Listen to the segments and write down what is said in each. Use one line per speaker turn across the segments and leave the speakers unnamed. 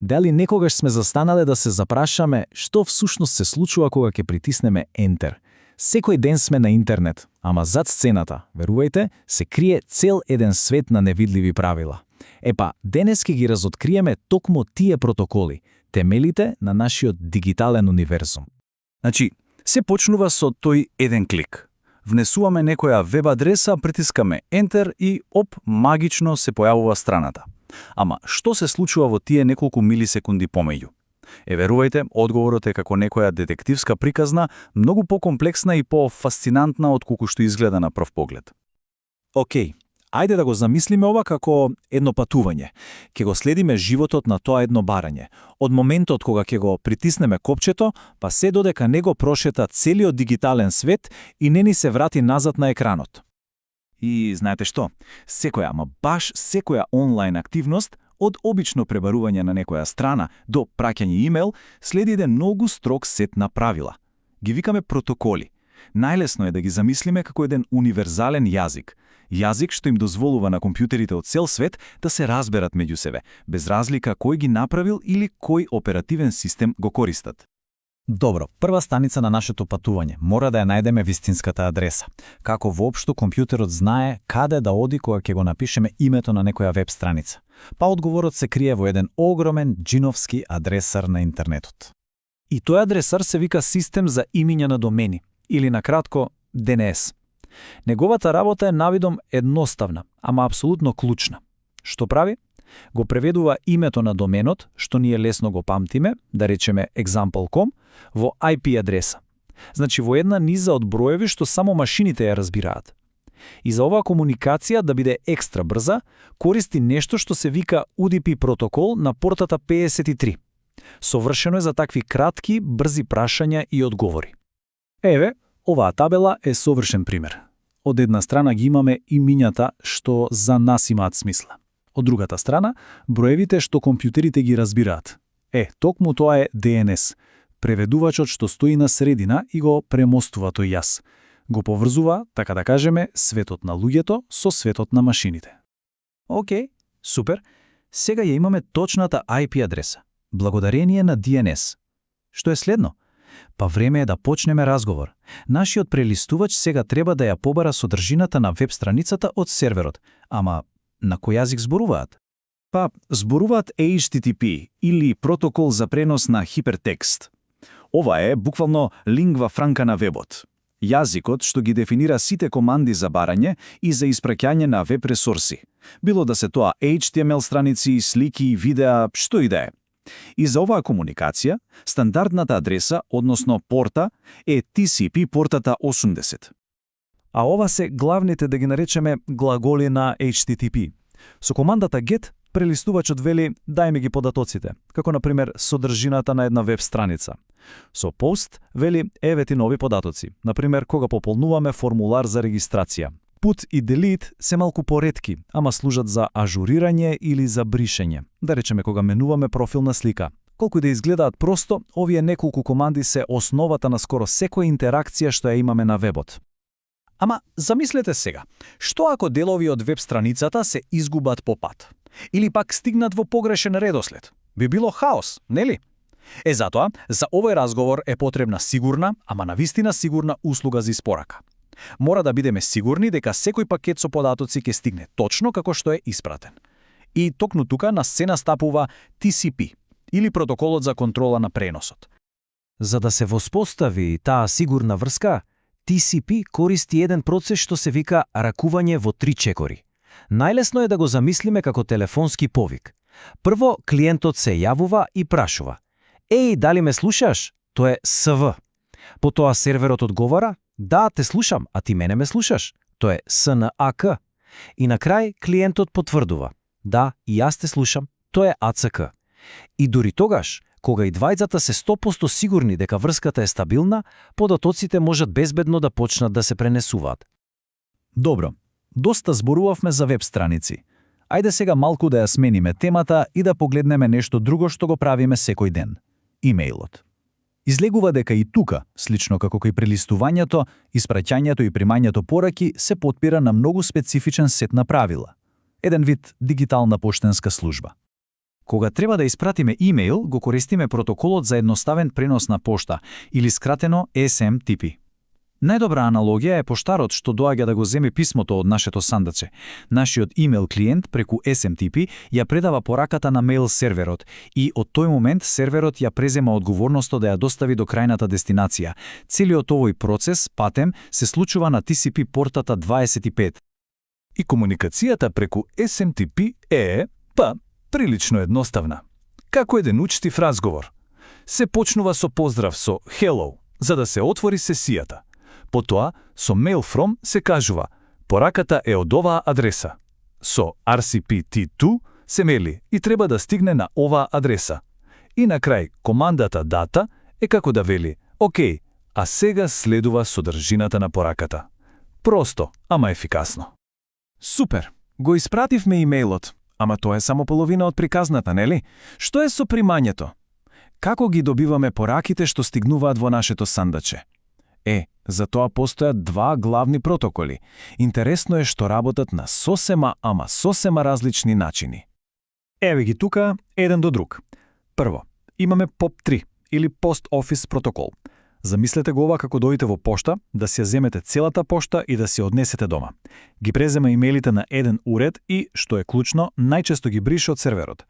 Дали некогаш сме застанале да се запрашаме што всушност се случува кога ќе притиснеме Enter? Секој ден сме на интернет, ама зад сцената, верувајте, се крие цел еден свет на невидливи правила. Епа, денес ќе ги разоткриеме токму тие протоколи, темелите на нашиот дигитален универзум.
Значи, се почнува со тој еден клик. Внесуваме некоја веб адреса, притискаме Enter и оп, магично се појавува страната. Ама, што се случува во тие неколку милисекунди помеѓу? Верувајте, одговорот е како некоја детективска приказна, многу покомплексна и пофасцинантна од колку што изгледа на прв поглед.
Океј, ајде да го замислиме ова како едно патување. Ке го следиме животот на тоа едно барање. Од моментот кога ќе го притиснеме копчето, па се додека не го прошета целиот дигитален свет и не ни се врати назад на екранот. И знаете што? Секоја, ама баш секоја онлайн активност, од обично пребарување на некоја страна до праќање имейл, следи еден многу строг сет на правила. Ги викаме протоколи. Најлесно е да ги замислиме како еден универзален јазик. Јазик што им дозволува на компјутерите од цел свет да се разберат меѓу себе, без разлика кој ги направил или кој оперативен систем го користат. Добро, прва станица на нашето патување мора да ја најдеме вистинската адреса. Како воопшто компјутерот знае каде да оди кога ќе го напишеме името на некоја веб страница? Па одговорот се крие во еден огромен джиновски адресар на интернетот. И тој адресар се вика систем за имиња на домени, или накратко DNS. Неговата работа е навидом едноставна, ама апсолутно клучна. Што прави? Го преведува името на доменот, што ние лесно го памтиме, да речеме example.com, во IP адреса. Значи во една низа од броеви што само машините ја разбираат. И за оваа комуникација да биде екстра брза, користи нешто што се вика UDP протокол на портата 53. Совршено е за такви кратки, брзи прашања и одговори. Еве, оваа табела е совршен пример. Од една страна ги имаме имињата што за нас имаат смисла. Од другата страна, броевите што компјутерите ги разбираат. Токму тоа е DNS, преведувачот што стои на средина и го премостува тој јас. Го поврзува, така да кажеме, светот на луѓето со светот на машините. Океј, супер. Сега ја имаме точната IP адреса, благодарение на DNS. Што е следно? Па време е да почнеме разговор. Нашиот прелистувач сега треба да ја побара содржината на веб страницата од серверот, ама на кој јазик зборуваат? Па, зборуваат HTTP или протокол за пренос на хипертекст. Ова е буквално лингва франка на вебот. Јазикот што ги дефинира сите команди за барање и за испраќање на веб ресурси. Било да се тоа HTML страници, слики, видеа, што и да е. И за оваа комуникација, стандардната адреса, односно порта, е TCP портата 80. А ова се главните, да ги наречеме, глаголи на HTTP. Со командата GET, прелистувачот вели дај ми ги податоците, како на пример содржината на една веб страница. Со POST вели еве ти нови податоци, на пример кога пополнуваме формулар за регистрација. Put и delete се малку поретки, ама служат за ажурирање или за бришење, да речеме кога менуваме профилна слика. Колку и да изгледаат просто, овие неколку команди се основата на скоро секоја интеракција што ја имаме на вебот. Ама замислете сега, што ако делови од веб страницата се изгубат по пат? Или пак стигнат во погрешен редослед? Би било хаос, нели? Затоа, за овој разговор е потребна сигурна, ама навистина сигурна услуга за испорака. Мора да бидеме сигурни дека секој пакет со податоци ќе стигне точно како што е испратен. И токму тука на сцена стапува TCP, или протоколот за контрола на преносот. За да се воспостави таа сигурна врска, TCP користи еден процес што се вика ракување во 3 чекори. Најлесно е да го замислиме како телефонски повик. Прво, клиентот се јавува и прашува: "Еј, дали ме слушаш?" Тоа е СВ. Потоа серверот одговара: "Да, те слушам, а ти мене ме слушаш?" Тоа е СНАК. И на крај клиентот потврдува: "Да, и јас те слушам." Тоа е АЦК. И дури тогаш, кога и двајцата се 100% сигурни дека врската е стабилна, податоците можат безбедно да почнат да се пренесуваат. Добро, доста зборувавме за веб страници. Ајде сега малку да ја смениме темата и да погледнеме нешто друго што го правиме секој ден. Имејлот. Излегува дека и тука, слично како кај прелистувањето, испраќањето и примањето пораки се потпира на многу специфичен сет на правила. Еден вид дигитална поштенска служба.
Кога треба да испратиме имейл, го користиме протоколот за едноставен пренос на пошта, или скратено SMTP. Најдобра аналогија е поштарот што доаѓа да го земе писмото од нашето сандаче. Нашиот имейл клиент преку SMTP ја предава пораката на мейл серверот и од тој момент серверот ја презема одговорноста да ја достави до крајната дестинација. Целиот овој процес, патем, се случува на TCP портата 25.
И комуникацијата преку SMTP е, прилично едноставна. Како еден учтив разговор. Се почнува со поздрав со hello, за да се отвори сесијата. Потоа, со mail from се кажува пораката е од оваа адреса. Со RCPT2 се мели и треба да стигне на оваа адреса. И на крај, командата data е како да вели окей, а сега следува содржината на пораката. Просто, ама ефикасно.
Супер! Го испративме имейлот, ама тоа е само половина од приказната, нели? Што е со примањето? Како ги добиваме пораките што стигнуваат во нашето сандаче? За тоа постојат два главни протоколи. Интересно е што работат на сосема различни начини.
Еве ги тука, еден до друг. Прво, имаме POP3 или Post Office протокол. Замислете го ова како дојдете во пошта, да си ја земете целата пошта и да си однесете дома. Ги презема имейлите на еден уред и, што е клучно, најчесто ги брише од серверот.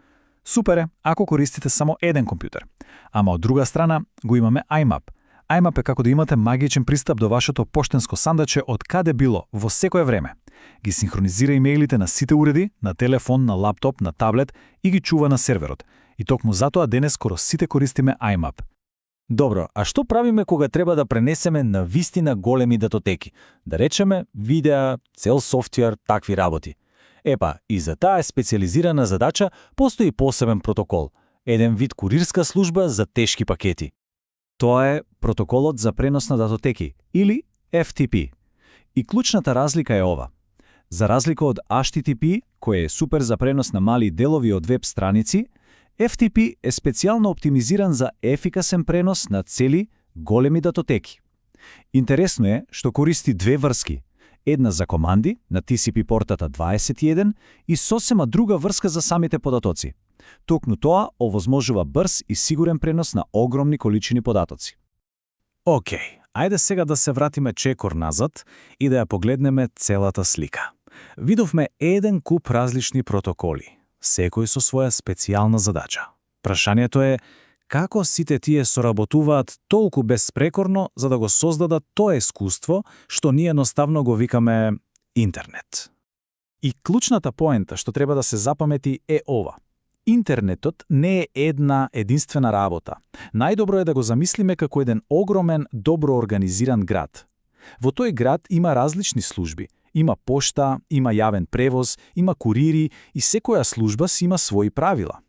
Супер е, ако користите само еден компјутер. Ама од друга страна, го имаме IMAP. IMAP е како да имате магичен пристап до вашето поштенско сандаче од каде било, во секое време. Ги синхронизира имейлите на сите уреди, на телефон, на лаптоп, на таблет и ги чува на серверот. И токму затоа денес скоро сите користиме IMAP.
Добро, а што правиме кога треба да пренесеме на вистина големи датотеки? Да речеме, видеа, цел софтвер, такви работи. И за таа специализирана задача постои посебен протокол. Еден вид курирска служба за тешки пакети.
Тоа е протоколот за пренос на датотеки, или FTP. И клучната разлика е ова. За разлика од HTTP, кој е супер за пренос на мали делови од веб страници, FTP е специјално оптимизиран за ефикасен пренос на цели големи датотеки. Интересно е што користи две врски. Една за команди на TCP портата 21 и сосема друга врска за самите податоци. Токму тоа овозможува брз и сигурен пренос на огромни количини податоци.
Океј, ајде сега да се вратиме чекор назад и да ја погледнеме целата слика. Видовме еден куп различни протоколи, секој со своја специјална задача. Прашањето е како сите тие соработуваат толку безпрекорно за да го создадат тоа искуство што ние едноставно го викаме интернет. И клучната поента што треба да се запамети е ова. Интернетот не е една единствена работа. Најдобро е да го замислиме како еден огромен, добро организиран град. Во тој град има различни служби. Има пошта, има јавен превоз, има курири и секоја служба си има своји правила.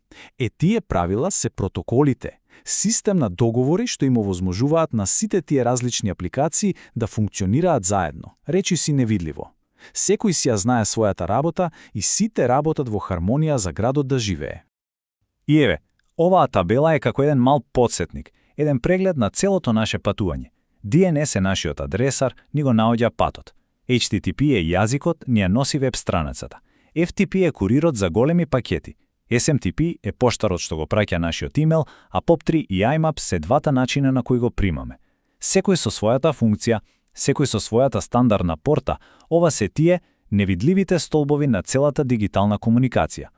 Тие правила се протоколите, систем на договори што им овозможуваат на сите тие различни апликации да функционираат заедно, речи си невидливо. Секој си ја знае својата работа и сите работат во хармонија за градот да живее.
И еве, оваа табела е како еден мал потсетник, еден преглед на целото наше патување. DNS е нашиот адресар, ни го наоѓа патот. HTTP е јазикот, ни ја носи веб страницата. FTP е курирот за големи пакети. SMTP е поштарот што го праќа нашиот имейл, а POP3 и IMAP се двата начина на кои го примаме. Секој со својата функција, секој со својата стандардна порта, ова се тие невидливите столбови на целата дигитална комуникација.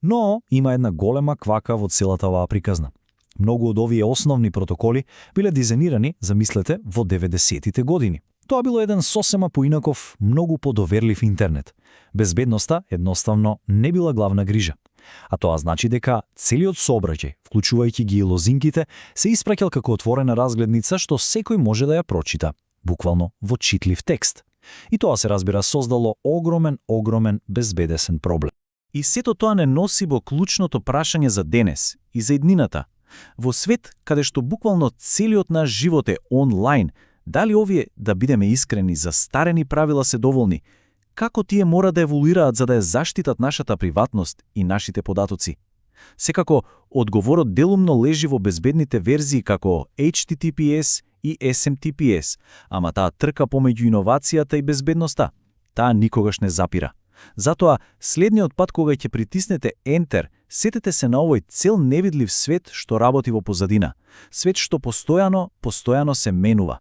Но има една голема квака во целата оваа приказна. Многу од овие основни протоколи биле дизајнирани, замислете, во 90-тите години. Тоа било еден сосема поинаков, многу подоверлив интернет. Безбедноста едноставно не била главна грижа. А тоа значи дека целиот сообраќај, вклучувајќи ги и лозинките, се испраќал како отворена разгледница што секој може да ја прочита, буквално во читлив текст. И тоа се разбира создало огромен безбедесен проблем. И сето тоа не носи во клучното прашање за денес и за иднината. Во свет каде што буквално целиот наш живот е онлайн, дали овие, да бидеме искрени, застарени правила се доволни? Како тие мора да еволуираат за да ја заштитат нашата приватност и нашите податоци? Секако, одговорот делумно лежи во безбедните верзии како HTTPS и SMTPS, ама таа трка помеѓу иновацијата и безбедноста. Таа никогаш не запира. Затоа, следниот пат кога ќе притиснете Enter, сетете се на овој цел невидлив свет што работи во позадина. Свет што постојано се менува.